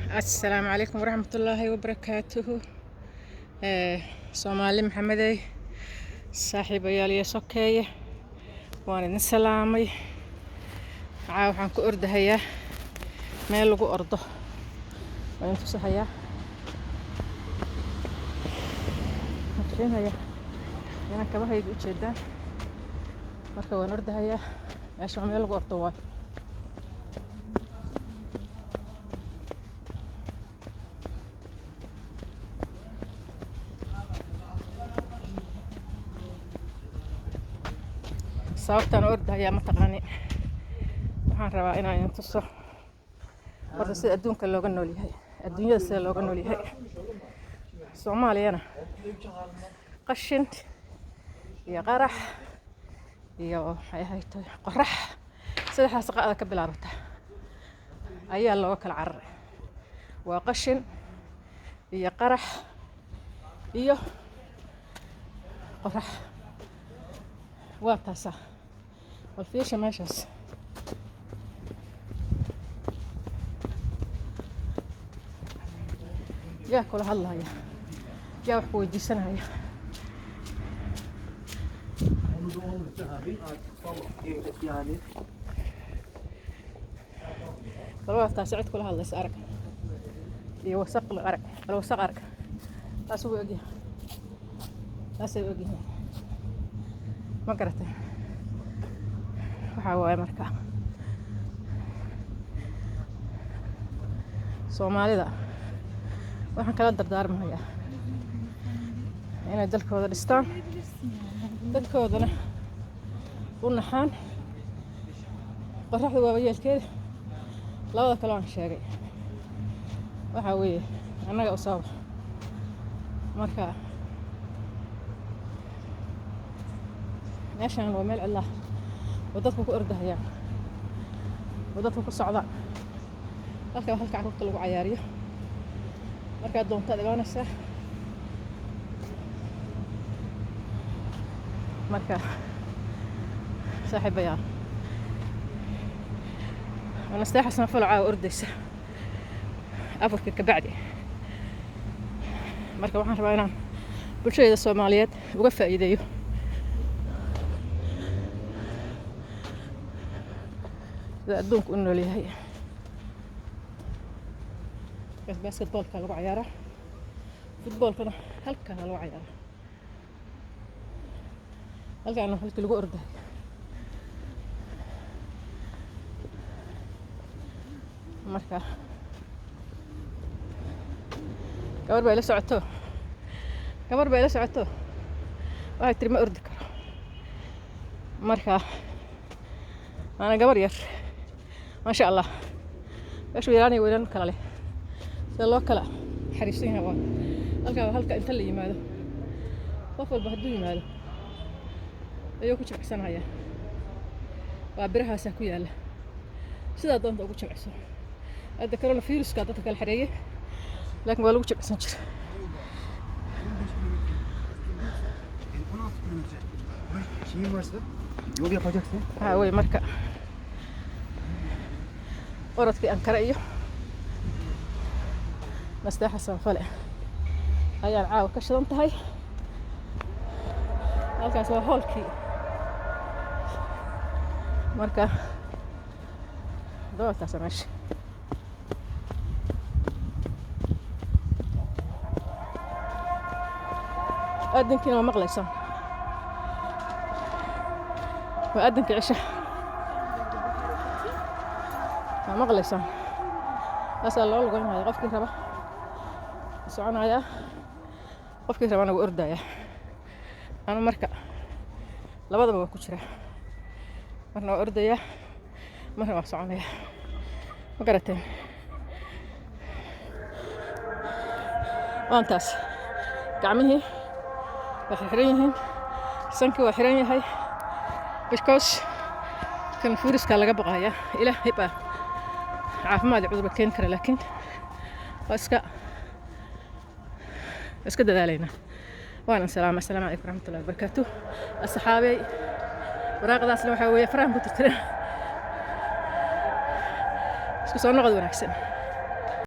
Assalaamu calaykum waraxmatullaahi wabarakaatuhu. Soomaali Maxamedey, saaxiibayaal iyo sokeeye, waan idin salaamay. Caa waxaan ku ordahayaa meel lagu ordo, waan idin tusahayaa, waan tusinhayaa inaan kabahayga u jeedaan. Marka waan ordahayaa, meesha waa meel lagu ordo waayo. Sababtaan u ordahayaa ma taqaani? Waxaan rabaa inaan idin tuso horta sida adduunka looga nool yahay, adduunyada sida looga nool yahay. Soomaaliyana qashin iyo qarax iyo maxay ahayd qorax, saddexdaas qa'da ka bilaabata ayaa looga kala cararay. Waa qashin iyo qarax iyo qorax, waa taasaa. Bal fiirsha meeshaas. Yaa kula hadlaya? Yaa wax ku weydiisanaya? Onu da olmuş abi. Artık sabah yani. Bal waa taasi, cid kula hadlaysa arag iyo wasaq la arag. Bal wasaq arag, taas wuu ogyahay, taasay ogyihiin, ma garatay? Waxaa waaye marka Soomaalida waxaan kala dardaarmayaa inay dalkooda dhistaan, dadkoodana u naxaan. Qoraxda waaba yeelkeeda. Labada kale aan sheegay waxaa weeye annaga u sababa. Marka meeshan waa meel cidlaah oo dadku ku ordahayaan oo dadku ku socdaan. Halka waa halka carruurta lagu cayaariyo. Markaad doontaad imaanaysaa. Marka saaxiibayaal, Anasteexa Samafalo caawa ordaysa afarka kabacdi. Marka waxaan rabaa inaan bulshadayda Soomaaliyeed uga faa'iideeyo sida adduunku u nool yahay. Markaas basketballka lagu cayaaraa, footballkana halkaana lagu cayaaraa, halkaana halkii lagu ordayo. Marka gabar baa ila socoto, gabar baa ila socoto, waxay tiri ma ordi karo. Marka waana gabar yar, maasha Allah. Meeshu yaraanaya weynaan kala leh, sida loo kala xariifsan yahay. Waa halkaa, waa halka inta la yimaado, qof walba hadduu yimaado ayuu ku jimicsanaya. Waa birahaasaa ku yaalla, sidaa doonta ugu jimicso. Hadda coronaviruska dadka kala xareeyay, laakiin waa lagu jimicsan jira. 16 kilometre. Şeyin varsa yol yapacaksın. Waxaa weye marka orodkii Ankara iyo Nasteexa Samafale ayaan caawa ka shidan tahay. Halkaas waa hoolkii. Marka doortaasa meesha. Aadinkiina waa maqlaysaan, waa aadinka cisha, waa maqlaysaan. Taasaa loo lugeynaya. Qofkii raba wuu soconayaa, qofkii rabana wuu ordayaa. Anu marka labadaba waa ku jiraa, marna waa ordayaa, marna waa soconayaa, ma garateen? Waantaas, gacmihii waa xiran yihiin, sankii waa xiran yahay, because kan fuuriska laga baqaya. Ilaahay baa caafimaad iyo cudurba keeni kara, laakiin waa iska dadaalaynaa. Waana salaama. Assalaamu calaykum waraxmatullahi wabarakaatuh, asxaabey. Waraaqdaasna waxaa weeye farahan ku tirtiran. Isku soo noqod wanaagsan.